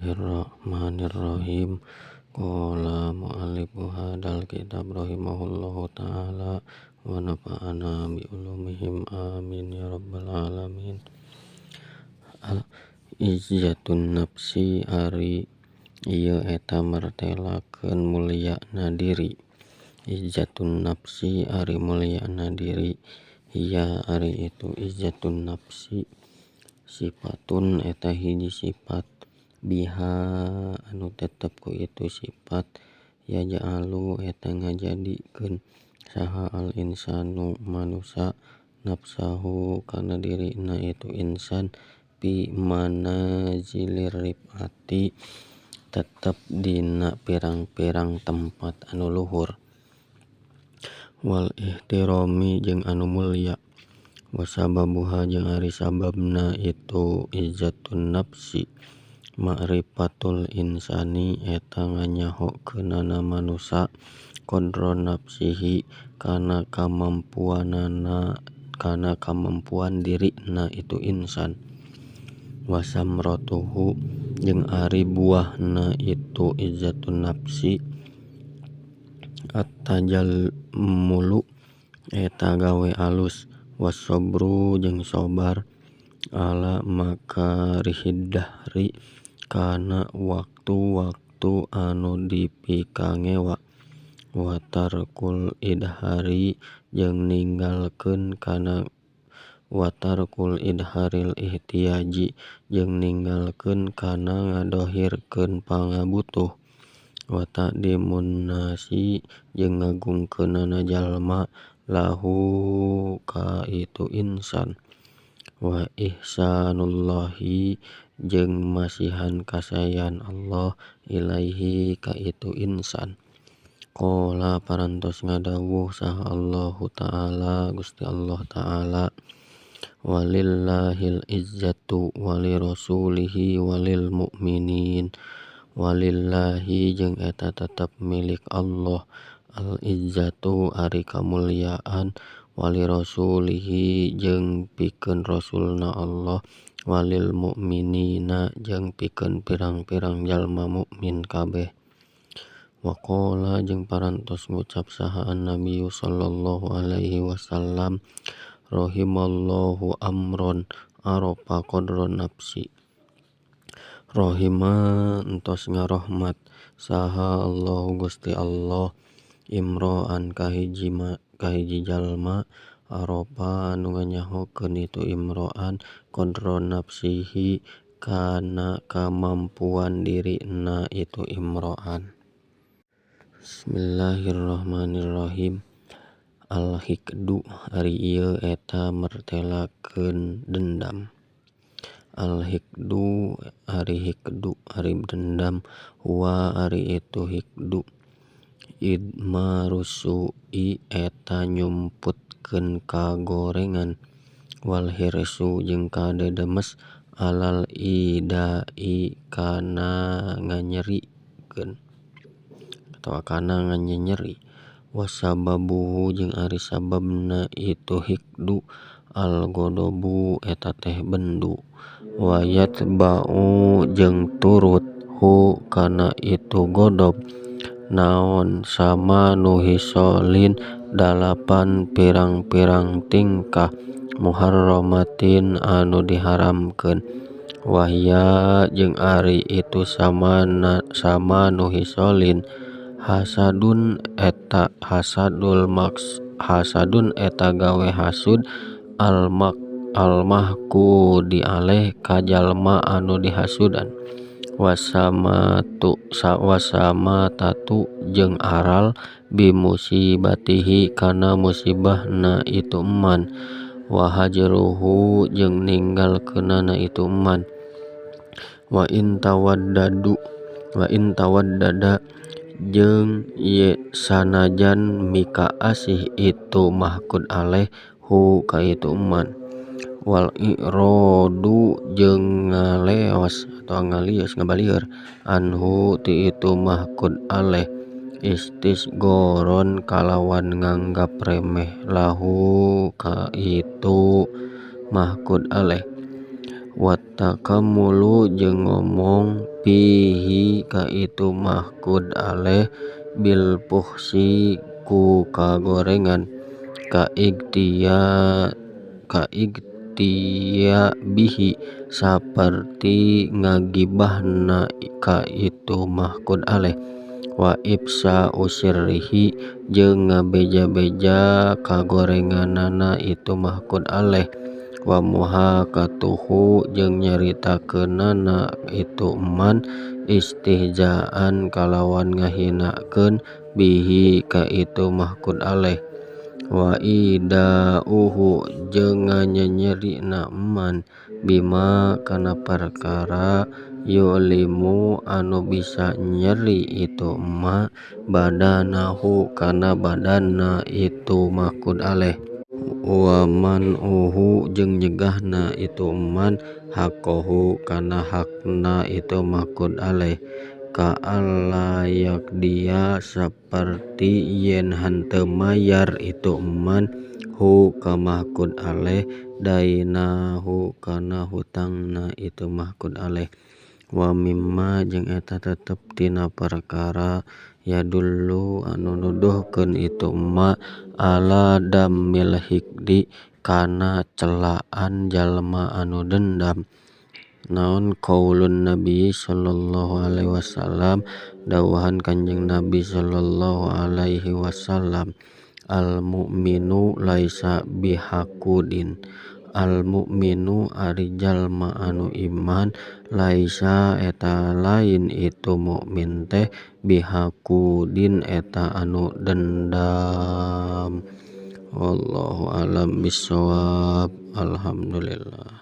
Bismillahirrahmanirrahim. Qala mu'allifu hadal kitab rahimahullahu ta'ala wa nafa'ana bi ulumihim amin ya rabbal alamin. Al izzatun nafsi ari ieu eta martelakeun mulyana diri. Izzatun nafsi ari mulyana diri, hiya ari itu izzatun nafsi sifatun eta hiji sifat biha anu tetep ku itu sifat yaj'alu eta ngajadikeun saha al insanu manusa nafsahu kana dirina itu insan fi manazilir rif'ati tetep dina pirang-pirang tempat anu luhur wal ihtirami jeung anu mulya wa sababuha jeung ari sababna itu izzatun nafsi ma'rifatul insani eta nganyahokeunana manusa qadra nafsihi kana kamampuanana kana kamampuan dirina itu insan wa samratuhu jeung ari buahna itu izzatun nafsi at-tajammulu eta gawe alus wasobru jeung sobar ala makarihid dahri kana waktu-waktu anu dipikangewa wa tarkul idhari jeung ninggalkeun kana wa tarkul idharil ihtiyaji jeung ninggalkeun kana ngadohirkeun pangabutuh wa ta'dimun nasi jeung ngagungkeunana jalma lahu ka itu insan wa ihsanullahi jeung masihan kasaean Allah ilaihi ka itu insan. Qala parantos ngadawuh saha Allahu ta'ala Gusti Allah ta'ala walillahil izzatu walirasulihi walil mu'minin. Walillahi jeung eta tetep milik Allah al izzatu ari kamulyaan walirasulihi jeung pikeun rasulna Allah walil mu'minina jeung pikeun pirang-pirang jalma mukmin kabeh. Waqala jeung parantos ngucap saha an-nabiyyu sallallahu alaihi wasallam rahimallahu amron arafa qadra nafsi. Rahima entos ngarohmat saha Allahu Gusti Allah imro'an kahiji jalma arafa anu nganyahokeun itu imro'an qadra nafsihi kana kamampuan dirina itu imro'an. Bismillahirrahmanirrahim. Al hikdu ari ieu eta mertelakeun dendam. Al hikdu ari hikdu ari dendam huwa ari itu hikdu idmarusui eta nyumputkeun kagorengan wal hirsu jeung kadedemes alal idai kana nganyerikeun atawa kana nganyenyeri wasababuhu jeung ari sababna itu hikdu al godobu eta teh bendu wa yatba'u jeung turut hu kana itu godob naon samanu hisolin dalapan pirang-pirang tingkah muharramatin anu diharamkeun wahya jeung ari itu samanu hisolin hasadun eta hasadul maks hasadun eta gawe hasud almahku dialeh ka jalma anu dihasudan wasama tatu jeung aral bimusibatihi kana musibahna itu eman wa hajruhu jeung ninggalkeunana itu eman wa in tawaddada jeung ye sanajan mika asih itu mahkud aleh hu ka itu eman wal i'radu jeung ngaleos atau ngalios ngabalieur anhu ti itu mahkud aleh istisgoron kalawan nganggap remeh lahu ka itu mahkud aleh. Wa takammulu jeung ngomong fihi ka itu mahkud alaih bil fuhsy ku kagorengan ka igtiyabihi saperti ngagibahna ka itu mahkud alaih wa ifsa usirrihi jeung ngabeja-beja kagorenganana itu mahkud alaih wa muhakatuhu jeung nyaritakeunana itu man istihzaan kalawan ngahinakeun bihi ka itu mahkud alaih wa idauhu jeung nganyenyerina man bima kana perkara yu'limu anu bisa nyeri itu ma badanahu kana badanna itu mahkud alaih wa man'uhu jeung nyegahna itu man haqqohu kana hakna itu mahkud alaih ka alla yaqdiya saperti yen henteu mayar itu man hu ka mahkud alaih dainahu kana hutangna itu mahkud alaih wa mimma jeung eta tetep tina perkara yadullu anu nuduhkeun itu ma ala dzammil hiqdi kana celaan jalma anu dendam naon qaulun nabi sallallahu alaihi wasallam dawuhan kanjeng nabi sallallahu alaihi wasallam al mukminu laisa bihaqudin al mukminu ari jalma anu iman laisa eta lain itu mukmin teh bihaqudin eta anu dendam. Wallahu a'lam bishawab. Alhamdulillah.